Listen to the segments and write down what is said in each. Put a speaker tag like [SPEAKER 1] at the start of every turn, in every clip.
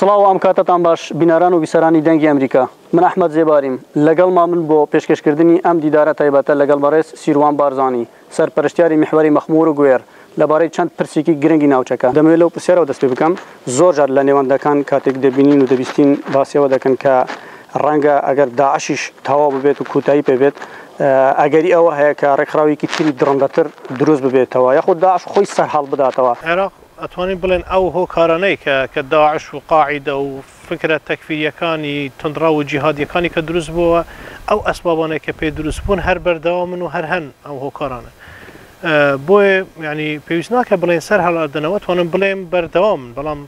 [SPEAKER 1] سڵاو و ئەم کاتەتان باش بینەران و بیسەرانی دەنگی ئەمریکا. من ئەحمەد زێباریم، لەگەڵما من بۆ پێشکەشکردنی ئەم دیدارە تایبەتە لەگەڵ بەڕێز سیروان بارزانی، سەرپەرشتیاری میحوەری مەخموور و گوێڕ، لەبارەی چەند پرسێکی گرنگی ناوچەکە. دەمەوێت لەو پرسیارەوە دەست پێ بکەم، زۆر جار لە نێوەندەکان کاتێک دەبینین و دەبیستین باسی ئەوە دەکەن کە ڕەنگە ئەگەر داعشیش تەواو ببێت و کۆتایی پێ بێت، ئەگەری ئەوە هەیە کە ڕێکخراوێکی تری دڕندەتر دروست ببێتەوە یاخود داعش خۆی سەرهەڵبداتەوە.
[SPEAKER 2] عێراق ئەتوانین بڵێن ئەو هۆکارانەی کە کە داعش و قاعیدە و فکرە تەکفیریەکانی توندڕەو و جیهادیەکانی کە دروست بووە ئەو ئەسبابانەی کە پێ دروست بوون هەر بەردەوامن و هەر هەن ئەو هۆکارانە بۆیە یعنی پێویست ناکە بڵێن سەر هەڵئەدەنەوە توانم بڵێم بەردەوامن بەڵام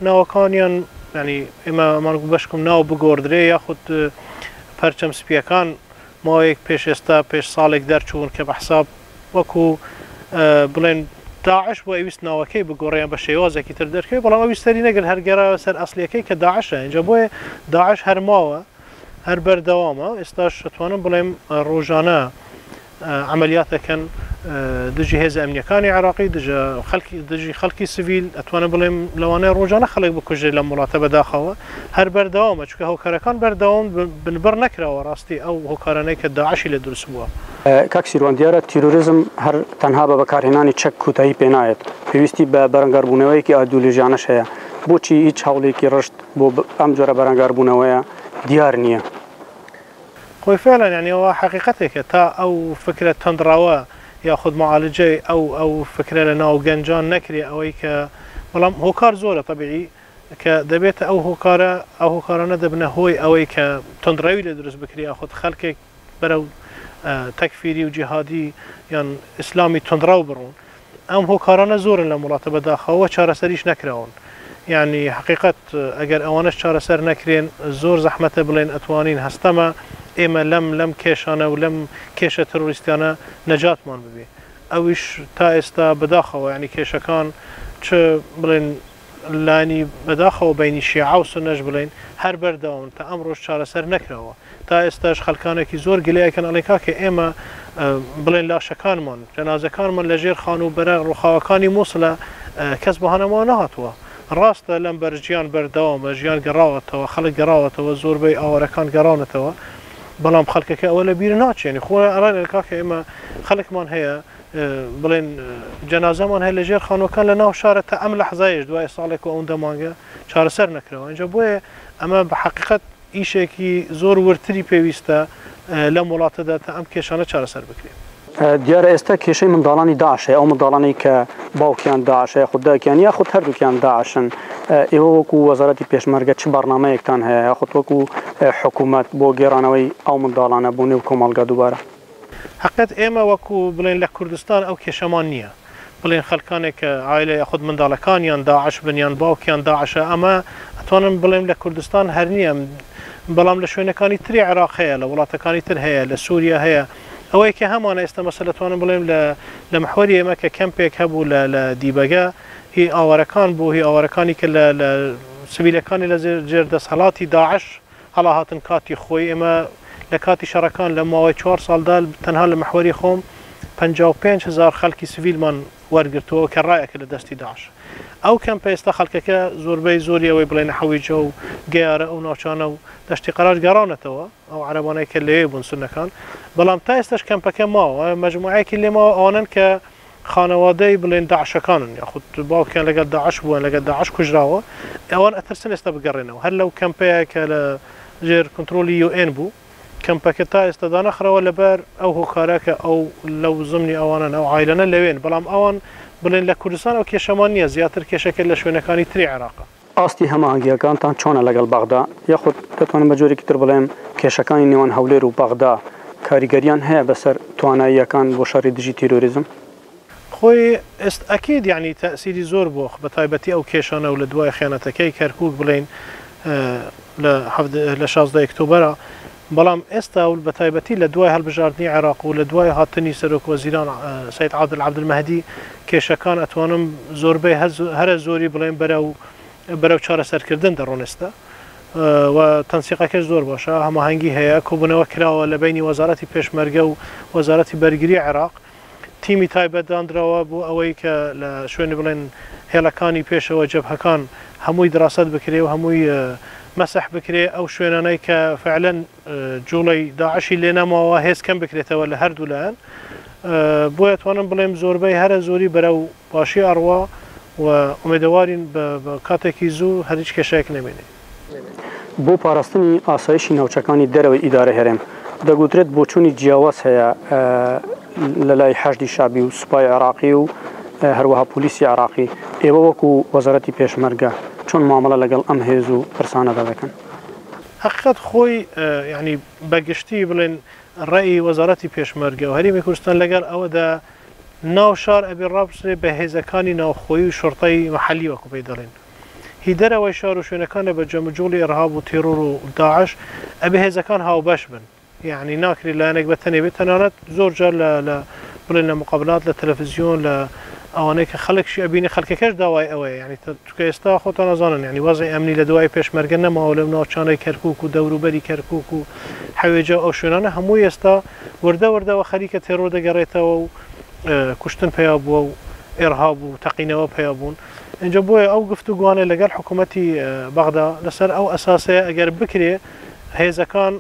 [SPEAKER 2] ناوەکانیان یعنی ئێمە ئەمان بەشکم ناو بگۆڕدرێ یاخود پەرچەم سپیەکان ماوەیەک پێش ئێستا پێش ساڵێک دەرچوون کە بە حساب وەکو بڵێن داعش بۆ ئەویست ناوەکەی بگۆڕێ یان بە شێوازێکی تر دەرکەوێت بەڵام ئەوی سەری نەگرت هەر گەڕایەوە سەر ئەسڵیەکەی کە داعشە ئینجا بۆیە داعش هەر ماوە هەر بەردەوامە ئێستاش ئەتوانم بڵێم ڕۆژانە عەمەلیات دەکەن دژی هێزە ئەمنیەکانی عێراقی دژە خەڵکی دژی خەڵکی سڤیل ئەتوانم بڵێم لەوانەیە ڕۆژانە خەڵک بکوژرێت لەم وڵاتە بەداخەوە هەر بەردەوامە چونکە هۆکارەکان بەردەوام بنبڕ نەکراوە ڕاستی ئەو هۆکارانەی کە داعشی لێ دروست بووە.
[SPEAKER 1] کاک سیروان دیارە تیرۆریزم هەر تەنها بە بەکارهێنانی چەک کوتایی پێ نایەت، پێویستی بە بەرەنگاربوونەوەیەکی ئایدۆلۆژیانەش هەیە، بۆچی هیچ هەوڵێکی ڕشت بۆ ئەم جۆرە بەرەنگاربوونەوەیە دیار نییە؟
[SPEAKER 2] خۆی فعلا یانی ئەوە حەقیقەتێکە تا ئەو فکرە توندڕەوە یاخود معالجەی ئەو ئەو فکرە لە ناو گەنجان نەکرێ ئەوەی کە بەڵام هۆکار زۆرە تەبیعی کە دەبێتە ئەو هۆکارە ئەو هۆکارانە دەبنە هۆی ئەوەی کە توندڕەوی لێ دروست بکرێ یاخود خەلکێک بەرەو تەکفیری و جیهادی یان ئیسلامی توندڕەو بڕۆن ئەم هۆکارانە زۆرن لەم وڵاتە بەداخەوە چارەسەریش نەکراون یانی حەقیقەت ئەگەر ئەوانەش چارەسەر نەکرێن زۆر زەحمەتە بڵێن ئەتوانین هەستەمە ئێمە لەم لەم کێشانە و لەم کێشە ترۆریستیانە نەجاتمان ببێ ئەویش تا ئێستا بەداخەوە یانی کێشەکان چ بڵێن لانی بەداخەوە بەینی شیعە و سوننەش بڵێین هەر بەردەوامن تا ئەمڕۆش چارەسەر نەکراوە تا ئێستاش خەلکانێکی زۆر گلەی ئەکەن ئەڵێن کاکە ئێمە بڵێن لاشەکانمان جەنازەکانمان لە ژێر خانووبەرە ڕووخاوەکانی موسڵە کەس بە هانامەوە نەهاتووە ڕاستە لەم بەر ژیان بەردەوامە ژیان گەڕاوەتەوە خەڵک گەڕاوەتەوە زۆربەی ئاوارەکان گەڕاونەتەوە بەڵام خەڵکەکە ئەوە لە بیر ناچێنی خۆیان ئەڵێن کاکە ئێمە خەڵکمان هەیە بڵێن جەنازەمان هەیە لە ژێر خانووەکان لە ناو شارە تا ئەم لەحزایش دوای ساڵێک و ئەوەندە مانگە چارەسەر نەکراوە ئینجا بۆیە ئەمە بە حەقیقەت ئیشێکی زۆر وردتری پێویستە لەم وڵاتەدا تا ئەم کێشانە چارەسەر بکرێت.
[SPEAKER 1] دیارە ئێستا کێشەی منداڵانی داعش هەیە، ئەو منداڵانەی کە باوکیان داعشە یاخود دایکیان یاخود هەردووکیان داعشن، ئێوە وەکو وەزارەتی پێشمەرگە چ بەرنامەیەکتان هەیە یاخود وەکو حکوومەت بۆ گێڕانەوەی ئەو منداڵانە بۆ نێو کۆمەڵگا دووبارە؟
[SPEAKER 2] هەقیقەت ئێمە وەکو بڵێن لە کوردستان ئەو کێشەمان نییە بڵێن خەلکانێک کە عایلە یاخود منداڵەکانیان داعش بن یان باوکیان داعشە ئەمە ئەتوانم بڵێم لە کوردستان هەر نییە بەڵام لە شوێنەکانی تری عێراق هەیە لە وڵاتەکانی تر هەیە لە سووریا هەیە ئەوەی کە هەمانە ئێستا مەسەلە ئەتوانم بڵێم لە لە محوەری ئێمە کە کەمپێک هەبوو لە لە دیبەگە هی ئاوارەکان بوو هی ئاوارەکانی کە لە لە سڤیلەکانی لە ژێر دەسهەڵاتی داعش هەڵاهاتن کاتی خۆی ئێمە لە کاتی شەڕەکان لە ماوەی چوار ساڵدا تەنها لە محوەری خۆم 55 هەزار خەڵکی سڤیلمان وەرگرتووە کە ڕایەکە لە دەستی داعش ئەو کەمپە ئێستا خەڵکەکە زۆربەی زۆری ئەوەی بڵێن حەویجە و گەیارە ئەو ناوچانە و دەشتی قەراج گەڕاونەتەوە ئەو عەرەبانەی کە لەوێ بوون سوننەکان بەڵام تا ئێستاش کەمپەکە ماوە مەجموعەیەکی لێ ماوە ئەوانەن کە خانەوادەی بڵێن داعشەکانن یاخود باوکیان لەگەڵ داعش بووە لەگەڵ داعش کوژراوە ئەوان ئەترسن ئێستا بگەڕێنەوە هەر لەو کەمپەیە کە لە ژێر کۆنترۆلی یو ئێن بوو کەمپەکە تا ئێستا دانەخراوە لەبەر ئەو هۆکارە کە ئەو لەو زمنی ئەوانن ئەو عایلانە لەوێن بەڵام ئەوان بڵێن لە کوردستان ئەو کێشەمان نییە زیاتر کێشەکە لە شوێنەکانی تری عێراقە.
[SPEAKER 1] ئاستی هەماهەنگییەکانتان چۆنە لەگەڵ بەغدا؟ یاخود دەتوانم بە جۆرێکی تر بڵێم کێشەکانی نێوان هەولێر و بەغدا کاریگەریان هەیە بەسەر تواناییەکان بۆ شەڕی دژی تیرۆریزم؟
[SPEAKER 2] خۆی ئێست ئەکید یەعنی تەئسیری زۆر بووە بە تایبەتی ئەو کێشانە و لە دوای خیانەتەکەی کەرکوک بڵێین لە لە 16 ئۆکتۆبەرا بەڵام ئێستا و بە تایبەتی لە دوای هەڵبژاردنی عێراق و لە دوای هاتنی سەرۆک وەزیران سەید عادل عەبدولمەهدی کێشەکان ئەتوانم زۆربەی هەرە زۆری بڵێم بەرەو بەرەو چارەسەرکردن دەڕۆن ئێستا و تەنسیقەکەش زۆر باشە هەماهەنگی هەیە کۆبوونەوە کراوە لە بەینی وەزارەتی پێشمەرگە و وەزارەتی بەرگری عێراق. تیمی تایبەت داندراوە بۆ ئەوەی کە لە شوێنی بڵێن هێڵەکانی پێشەوە جەبهەکان هەمووی دڕاسەت بکرێ و هەمووی مەسح بکرێ ئەو شوێنانەی کە فعلەن جوڵەی داعشی لێ نەماوە هێز کەم بکرێتەوە لە هەردوو لایەن بۆیە توانم بڵێم زۆربەی هەرە زۆری بەرەو باشی ئەڕوا و ئومێدەوارین بە کاتێکی زوو هەر هیچ کێشەیەک نەمێنێ.
[SPEAKER 1] بۆ پاراستنی ئاسایشی ناوچەکانی دەرەوەی ئیدارەی هەرێم، دەگوترێت بۆچوونی جیاواز هەیە لەلای حەشدی شەعبی و سوپای عێراقی و هەروەها پۆلیسی عێراقی، ئێوە وەکو وەزارەتی پێشمەرگە چۆن مامەڵە لەگەڵ ئەم هێز و پرسانەدا دەکەن؟
[SPEAKER 2] هەقیقەت خۆی یانی بە گشتی بڵێن ڕەئی وەزارەتی پێشمەرگە و هەرێمی کوردستان لەگەڵ ئەوەدا ناو شار ئەبێ ڕابسرێ بە هێزەکانی ناوخۆیی و شوڕتەی مەحەلی وەکو پێی دەڵێن هی دەرەوەی شار و شوێنەکانە بە جەموجوڵی ئیڕهاب و تێڕۆر و داعش ئەبێ هێزەکان هاوبەش بن یەعنی ناکرێت لایەنێک بە تەنێ بێت تەنانەت زۆر جار لە لە بڵێن لە مقابلات لە تەلەفزیۆن لە ئەوانەی کە خەڵکشی ئەبینی خەڵکەکەش داوای ئەوەیە یعنی چونکە ئێستا خۆتان ئەزانن یعنی وەزعی ئەمنی لە دوای پێشمەرگە نەماوە لەو ناوچانەی کەرکوک و دەوروبەری کەرکوک و حەوێجە و ئەو شوێنانە هەمووی ئێستا وردە وردەوە خەریکە تێرۆر دەگەڕێتەوە و کوشتن پەیا بووە و ئێرهاب و تەقینەوە پەیا بوون ئینجا بۆیە ئەو گفتوگۆانەی لەگەڵ حکوومەتی بەغدا لەسەر ئەو ئەساسەیە ئەگەر بکرێ هێزەکان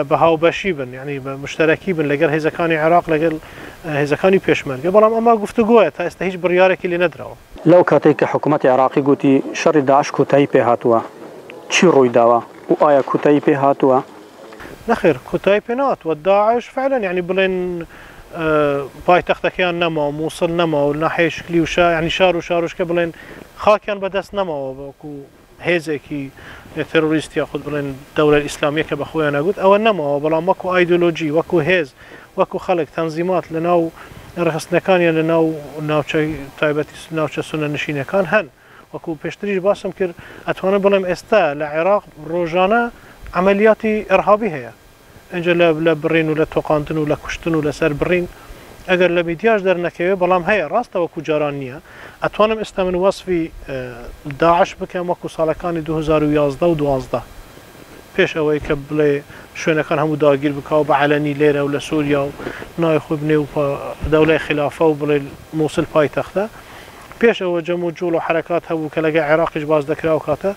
[SPEAKER 2] بە هاوبەشی بن یعنی بە مشتەرەکی بن لەگەڵ هێزەکانی عێراق لەگەڵ هێزەکانی پێشمەرگە بەڵام ئەمە گفتوگۆیە تا ئێستا هیچ بڕیارێکی لێ نەدراوە.
[SPEAKER 1] لەو کاتەی کە حکوومەتی عێراقی گوتی شەڕی داعش کۆتایی پێ هاتووە چی ڕووی داوە و ئایا کۆتایی پێ هاتووە؟
[SPEAKER 2] نەخێر کۆتایی پێ نەهاتووە داعش فعلا یعنی بڵێن پایتەختەکەیان نەماوە مووسڵ نەماوە ناحیەی شکلی و شا یعنی شار و شارۆچکە بڵێن خاکیان بەدەست نەماوە وەکو هێزێکی تێرۆریست یاخود بڵێن دەولە ئیسلامیە کە بە خۆیان ئەگوت ئەوە نەماوە بەڵام وەکو ئایدۆلۆجی وەکو هێز وەکو خەڵک تەنزیمات لە ناو ڕێکخستنەکانیان لە ناو ناوچە تایبەتی ناوچە سونە نشینەکان هەن وەکو پێشتریش باسم کرد ئەتوانم بڵێم ئێستا لە عێراق ڕۆژانە عەمەلیاتی ئیرهابی هەیە ئینجا لە لە بڕین و لە تۆقاندن و لە کوشتن و لەسەر بڕین ئەگەر لە میدیاش دەرنەکەوێ بەڵام هەیە ڕاستە وەکو جاران نییە ئەتوانم ئێستا من وەسفی داعش بکەم وەکو ساڵەکانی 2011 و 12 پێش ئەوەی کە بڵێ شوێنەکان هەموو داگیر بکا و بە عەلەنی لێرە و لە سووریا و ناوی خۆی بنێ و دەولای خیلافە و بڵێ مووسل پایتەختە پێش ئەوە جەم و جوڵ و حەرەکات هەبوو کە لەگەڵ عێراقیش باس دەکرا ئەو کاتە،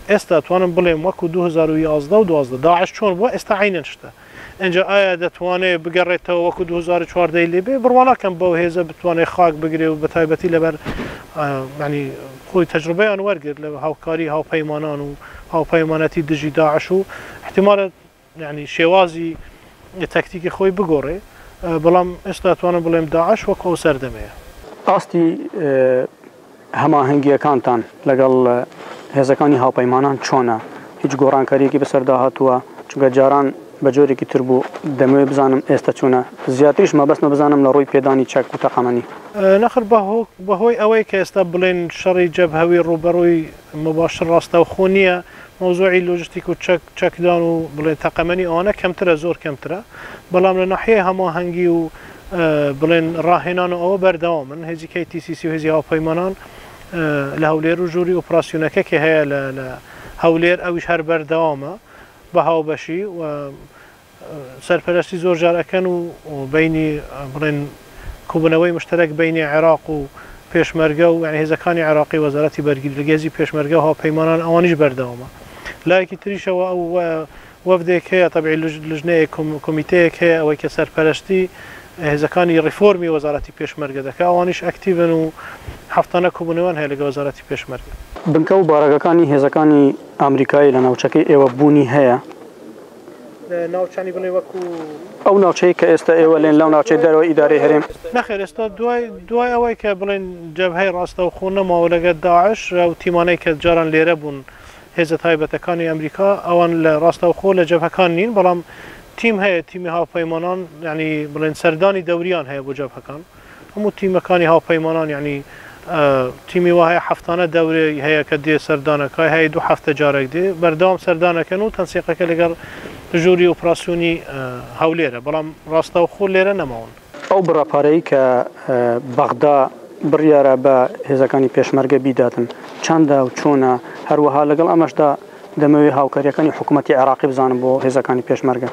[SPEAKER 2] ئێستا ئەتوانم بڵێم وەکو 2011 و 12 داعش چۆن بووە ئێستا عەینەن شتە. ئینجا ئایا دەتوانێ بگەڕێتەوە وەکو 2014 ی لێ بێ؟ بڕوا ناکەم بەو هێزە بتوانێ خاک بگرێ و بەتایبەتی لەبەر یانی خۆی تەجروبەیان وەرگرت لە هاوکاری هاوپەیمانان و هاوپەیمانەتی دژی داعش و ئیحتیمالە یانی شێوازی تەکتیکی خۆی بگۆڕێ، بەڵام ئێستا ئەتوانم بڵێم داعش وەکو ئەو سەردەمەیە.
[SPEAKER 1] ئاستی هەماهەنگییەکانتان لەگەڵ هێزەکانی هاوپەیمانان چۆنە؟ هیچ گۆڕانکارییەکی بەسەردا هاتووە؟ چونکە جاران بە جۆرێکی تر بوو، دەمەوێت بزانم ئێستا چۆنە؟ زیاتریش مەبەستمە بزانم لە ڕووی پێدانی چەک و تەقەمەنی.
[SPEAKER 2] نەخێر بەهۆی ئەوەی کە ئێستا بڵێن شەڕی جەبهەوی ڕووبەڕووی موباشر ڕاستەوخۆ نییە، مەوزوعی لۆجستیک و چەک، چەکدان و بڵێن تەقەمەنی ئەوانە کەمترە زۆر کەمترە، بەڵام لە ناحیەی هەماهەنگی و بڵێن ڕاهێنان و ئەوە بەردەوامن، هێزی KTCC و هێزی هاوپەیمانان لە هەولێر و ژووری ئۆپراسیۆنەکە کە هەیە لە هەولێر ئەویش هەر بەردەوامە بە هاوبەشی و سەرپەرەشتی زۆر جار ئەکەن و بەینی بڵێن کۆبوونەوەی مشتەرەک بەینی عێراق و پێشمەرگە و یانی هێزەکانی عێراقی وەزارەتی بەرگری لەگە هێزی پێشمەرگە و هاوپەیمانان ئەوانیش بەردەوامە لایەکی تریشەوە ئەو وەفدێک هەیە تەبعی لجنەیەک کۆمیتەیەک هەیە ئەوەی کە سەرپەرەشتی هێزەکانی ڕیفۆرمی وەزارەتی پێشمەرگە دەکا ئەوانیش ئەکتیڤن و هەفتانە کۆبوونەوەیان هەیە لەگە وەزارەتی پێشمەرگە.
[SPEAKER 1] بنکە و بارەگاکانی هێزەکانی ئامریکایی لە ناوچەکەی ئێوە بوونی هەیە؟
[SPEAKER 2] ناوچانی بڵێ وەکو.
[SPEAKER 1] ئەو ناوچەی کە ئێستا ئێوە لێن لەو ناوچەی دەرەوەی ئیدارەی هەرێم.
[SPEAKER 2] نەخێر ئێستا دوای دوای ئەوەی کە بڵێن جەبهەی ڕاستەوخۆ نەماوە لەگەر داعش ئەو تیمانەی کە جاران لێرە بوون هێزە تایبەتەکانی ئەمریکا ئەوان لە ڕاستەوخۆ لە جەبهەکان نین بەڵام تیم هەیە تیمی هاوپەیمانان یانی بڵێن سەردانی دەوریان هەیە بۆ جەبهەکان. هەموو تیمەکانی هاوپەیمانان یانی تیمی وا هەیە هەفتانە دەورەی هەیە کە دێ سەردانەکای هەیە دوو هەفتە جارێک دێ بەردەوام سەردانەکەن و تەنسیقەکە لەگەڵ ژووری ئۆپراسیۆنی هەولێرە بەڵام ڕاستەوخۆ لێرە نەماون.
[SPEAKER 1] ئەو بڕە پارەی کە بەغدا بڕیارە بە هێزەکانی پێشمەرگە بیداتن چەندە و چۆنە؟ هەروەها لەگەڵ ئەمەشدا دەمەوێ هاوکارییەکانی حکوومەتی عێراقی بزانم بۆ هێزەکانی پێشمەرگە.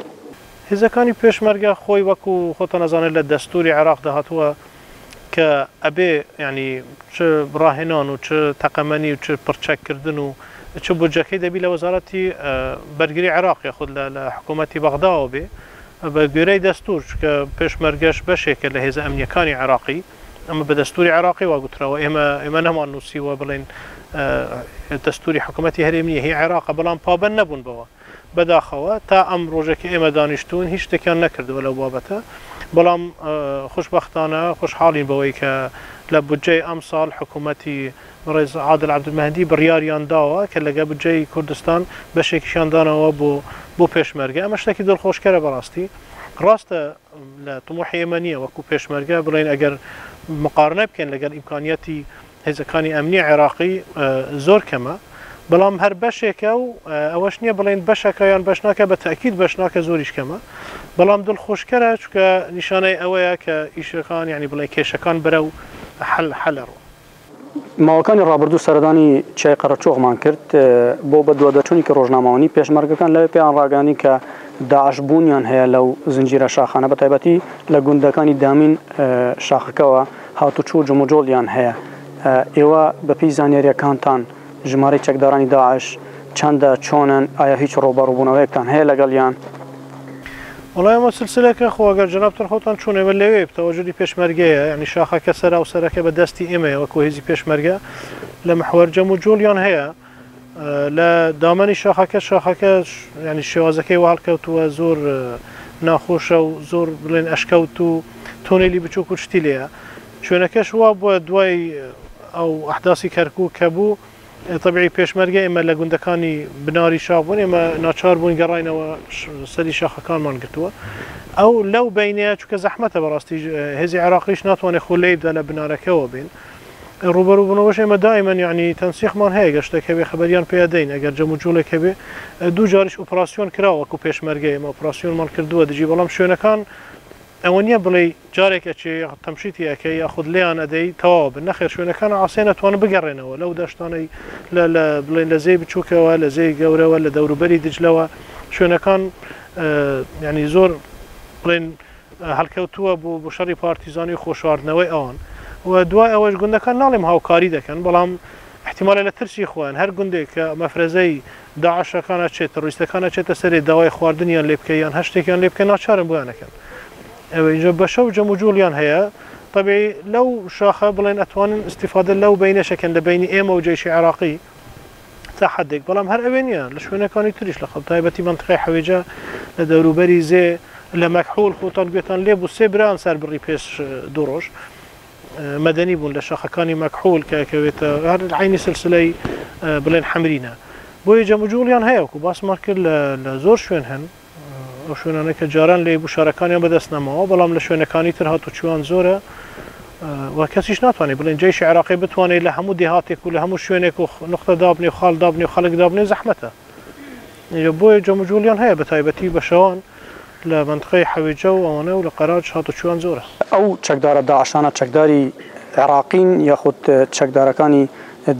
[SPEAKER 2] هێزەکانی پێشمەرگە خۆی وەکو خۆتان ئەزانن لە دەستوری عێراقدا هاتووە کە ئەبێ یانی چ ڕاهێنان و چ تەقەمەنی و چ پڕچەک کردن و چ بودجەکەی دەبی لە وەزارەتی بەرگری عێراق یاخود لە حکوومەتی بەغداوە بێ بە گوێرەی دەستور چونکە پێشمەرگەش بەشێکە لە هێزە ئەمنیەکانی عێراقی ئەمە بە دەستوری عێراقی وا گوتراوە ئێمە ئێمە نەمان نووسیوە بڵێن دەستوری حکوومەتی هەرێم نییە هی عێراقە بەڵام پابەند نەبوون بەوە بەداخەوە تا ئەم ڕۆژە کە ئێمە دانیشتوون هیچ شتێکیان نەکردووە لەو بابەتە، بەڵام خوشبەختانە خۆشحاڵین بەوەی کە لە بودجەی ئەمساڵ حکوومەتی بەڕێز عادل عەبدولمەهدی بڕیاریان داوە کە لەگە بودجەی کوردستان بەشێکیشیان داناوە بۆ بۆ پێشمەرگە، ئەمە شتێکی دڵخۆشکەرە بەڕاستی. ڕاستە لە تموحی ئێمە نییە وەکوو پێشمەرگە بڵێین ئەگەر مقارنە بکەین لەگەڵ ئیمکانیەتی هێزەکانی ئەمنی عێراقی زۆر کەمە، بەڵام هەر بەشێکە و ئەوەش نییە بڵێین بەشەکە یان بەش ناکە، بە تەئکید بەش ناکە زۆریش کەمە، بەڵام دڵخۆشکەرە چونکە نیشانەی ئەوەیە کە ئیشەکان یانی بڵێین کێشەکان بەرەو حەل حەل ئەڕۆن.
[SPEAKER 1] ماوەکانی ڕابردوو سەردانی چیای قەرەچۆغمان کرد بۆ بەدواداچوونێکی ڕۆژنامەوانی، پێشمەرگەکان لەوێ پێیان ڕاگەیاندین کە داعش بوونیان هەیە لەو زنجیرە شاخانە بەتایبەتی لە گوندەکانی دامین شاخەکەوە هاتوچۆ و جموجۆڵیان هەیە، ئێوە بەپێی زانیارییەکانتان ژمارەی چەکدارانی داعش چەندە، چۆنن، ئایا هیچ ڕووبەڕووبوونەوەیەکتان هەیە لەگەڵیان؟
[SPEAKER 2] وەڵای ئەمە سلسلەکە خۆ ئەگەر جەنابتان خۆتان چوون ئێمە لەوێ تەواجودی پێشمەرگەیە یانی شاخەکە سەرا و سەرەکە بە دەستی ئێمەیە وەکو هێزی پێشمەرگە لە محوەر جەم و جۆڵیان هەیە لە دامەنی شاخەکە شاخەکە ینی شێوازەکەی وا هەڵکەوتووە زۆر ناخۆشە و زۆر بڵێن ئەشکەوت و تۆنێلی بچووک و شتی لێیە شوێنەکەش وا بووە دوای ئەو ئەحداسی کەرکووک کە بوو تەبعی پێشمەرگە ئێمە لە گوندەکانی بناری شاخ بوون ئێمە ناچار بووین گەڕاینەوە سەری شاخەکانمان گرتووە ئەو لەو بینەیە چونکە زەحمەتە بەڕاستی هێزی عێراقیش ناتوانێت خۆ لێی بدا لە بنارەکەوە بێن ڕووبەرووبوونەوەش ئێمە دائیمەن یەعنی تەنسیقمان هەیە گەر شتێک هەبێ خەبەریان پێ ئەدەین ئەگەر جەموجوڵێک هەبێ دوو جاریش ئۆپراسیۆن کراوە وەکو پێشمەرگە ئێمە ئۆپراسیۆنمان کردووە دژی بەڵام شوێنەکان ئەوە نییە بڵێی جارێک ئەچێ یاخود تەمشیتی ئەکەی یاخود لێیان ئەدەی تەواو بن نەخێر شوێنەکان عاسێن ئەتوانن بگەڕێنەوە لەو دەشتانەی لە لە بڵێن لە زێی بچووکەوە لە زێی گەورەوە لە دەوروبەری دجلەوە شوێنەکان یعنی زۆر بڵێن هەڵکەوتووە بۆ بۆ شەڕی پارتیزانی و خۆشاردنەوەی ئەوان و دوای ئەوەش گوندەکان ناڵێم هاوکاری دەکەن بەڵام ئیحتیمالە لە ترسی خۆیان هەر گوندێک کە مەفرەزەی داعشەکان ئەچێت تڕۆیستەکان ئەچێتە سەرێ داوای خواردنیان لێ بکە یان هەر شتێکیان لێ بکە ناچارن بۆیان ئەکەن ئەوە ئینجا بەشەو جەموجوڵیان هەیە تەبعی لەو شاخە بڵێن ئەتوانن ئیستیفادە لەو بەینەش ئەکەن لە بەینی ئێمە و جەیشی عێراقی تا حەدێک بەڵام هەر ئەوێ نییە لە شوێنەکانی تریش لە خەڵ تایبەتی مەنتیقەی حەویجە لە دەوروبەری زێ لە مەکحول خۆتان گوێتان لێ بوو سێ برایان سەر بڕی پێش دوو ڕۆژ مەدەنی بوون لە شاخەکانی مەکحول کە ئەکەوێتە هەر عەینی سلسلەی بڵێن حەمرینە بۆیە جەموجوڵیان هەیە وەکو باسمان کرد لە زۆر شوێن هەن ئەو شوێنانە کە جاران لێی بوو شارەکانیان بەدەست نەماوە، بەڵام لە شوێنەکانی تر هاتوچویان زۆرە و کەسیش ناتوانێت بڵێن جەیشی عێراقی بتوانێت لە هەموو دێهاتێک و لە هەموو شوێنێک و نوقتە دابنێ و خاڵ دابنێ و خەڵک دابنێ زەحمەتە. بۆیە جەموجوڵیان هەیە بە تایبەتی بە شەوان لە مەنتقەی حەویجە و ئەوانە و لە قەراج هاتوچویان زۆرە.
[SPEAKER 1] ئەو چەکدارە داعشانە چەکداری عێراقین یاخود چەکدارەکانی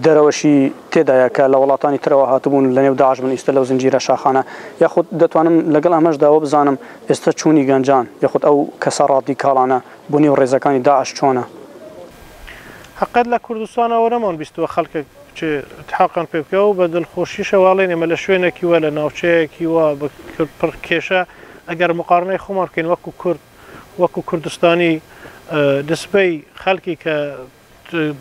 [SPEAKER 1] دەرەوەشی تێدایە کە لە وڵاتانی ترەوە هاتبوون لە نێو داعش بن ئیستە لەو زنجیرە شاخانە یاخود دەتوانم لەگەڵ ئەمەشدا ئەوە بزانم ئێستە چوونی گەنجان یاخود ئەو کەسە ڕادیکاڵانە بۆ نێو ڕێزەکانی داعش چۆنە؟
[SPEAKER 2] هەقەت لە کوردستان ئەوە نەمان بیستووە خەڵکێک بچێ ئیلتحاقیان پێ بکا و بە دڵخۆشیشەوە ئەڵێن ئێمە لە شوێنێکی وا لە ناوچەیەکی وا بە پڕ کێشە ئەگەر مقارنەی خۆمان بکەین وەکوو کورد وەکوو کوردستانی نسبەی خەڵکی کە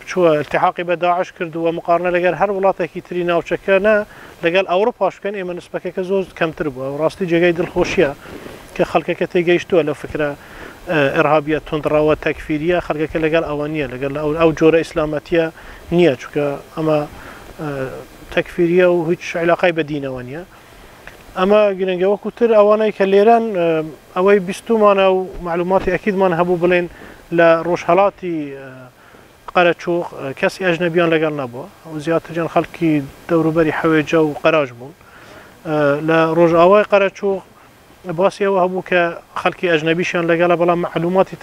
[SPEAKER 2] چووە التحاقی بە داعش کردووە مقارنە لەگەر هەر وڵاتێکی تری ناوچەکە نا لەگەڵ ئەوروپاش بکەن ئێمە نسبەکەکە زۆر کەمتر بووە ڕاستی جێگای دڵخۆشیە کە خەڵکەکە تێگەیشتووە لەو فکرە ئرهابیە توندڕەوە تەکفیریە خەڵکەکە لەگەڵ ئەوە نییە لەگەڵ ئەو جۆرە ئیسلامەتیە نییە چونکە ئەمە تەکفیریە و هیچ علاقای بە دینەوە نییە ئەمە گرنگە وەکو تر ئەوانەی کە لێرەن ئەوەی بیستومانە و معلوماتی ئەکیدمان هەبوو بڵێن لە ڕۆژهەڵاتی قەرەچوغ کەسی ئەژنەبیان لەگەڵ نەبووە و زیاتریان خەڵکی دەوروبەری حەوێجە و قەراج بوون لە ڕۆژئاوای قەرەچوغ باسی ئەوە هەبوو کە خەڵکی ئەژنەبیشیان لەگەڵە بەڵام مەعلوماتی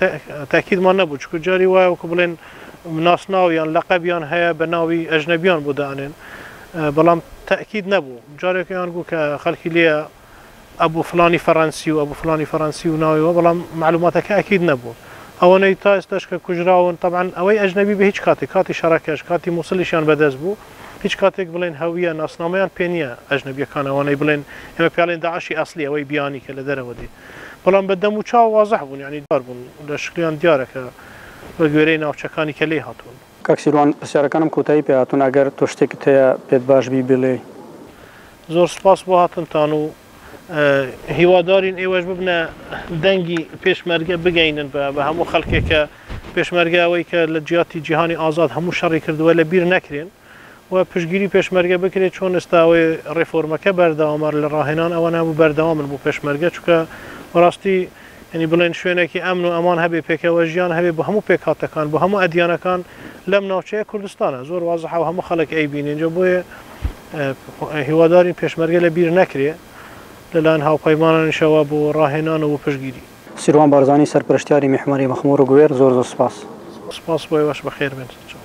[SPEAKER 2] تاکیدمان نەبوو چونکە جاری وایە وەکو بڵێن ناسناو یان لەقەبیان هەیە بە ناوی ئەژنەبیان بۆ دانێن بەڵام تاکید نەبوو جارێکیان گوو کە خەڵکی لێ ئەبوو فلانی فەرەنسی و ئەبوو فلانی فەرەنسی و ناویەوە، بەڵام مەعلوماتەکە ئەکید نەبوو. ئەوەنەی تا ئێستاش کە کوژراون، تەبعەن ئەوەی ئەجنەبی بێ هیچ کاتێک، کاتی شەڕەکەش، کاتی موسڵیشیان بەدەست بوو، هیچ کاتێک بڵێن هەویە، ناسنامەیان پێ نییە ئەجنەبیەکان، ئەوانەی بڵێن ئێمە پێڵێن داعشی ئەسڵی، ئەوەی بیانی کە لە دەرەوە دێ، بەڵام بە دەم و چاو وازح بوون، یانی دیار بوون، لە شکلیان دیارە کە بە گوێرەی ناوچەکانی کە لێی هاتوون.
[SPEAKER 1] کاک سیروان پرسیارەکانم کۆتایی پێ هاتوون ئەگەر تۆ شتێکت هەیە پێت باش بی بڵێی.
[SPEAKER 2] زۆر سوپاس بۆ هاتنتان و هیوادارین ئێوەش ببنە دەنگی پێشمەرگە بگەینن بە هەموو خەڵکێک کە پێشمەرگە ئەوەی کە لە جیاتی جیهانی ئازاد هەموو شەڕی کردووە لە بیر نەکرێن و پشتگیری پێشمەرگە بکرێت چۆن ئێستا ئەوەی ڕێفۆرمەکە بەردەوامە لە ڕاهێنان ئەوە نابوو بەردەوامن بۆ پێشمەرگە چونکە بەڕاستی یعنی بڵێن شوێنێکی ئەمن و ئەمان هەبێ پێکەوە ژیان هەبێ بۆ هەموو پێکهاتەکان بۆ هەموو ئەدیانەکان لەم ناوچەیە کوردستانە زۆر وازحە و هەموو خەڵک ئەیبینێ جا بۆیە هیوادارین پێشمەرگە لە بیر نەکرێ لەلایەن هاوپەیمانانیشەوە بۆ ڕاهێنان و بۆ پشتگیری.
[SPEAKER 1] سیروان بارزانی سەرپەرشتیاری میحوەری مەخمور و گوێر زۆر زۆر سوپاس.
[SPEAKER 2] سوپاس بۆ ئێوەش بەخێر بێن.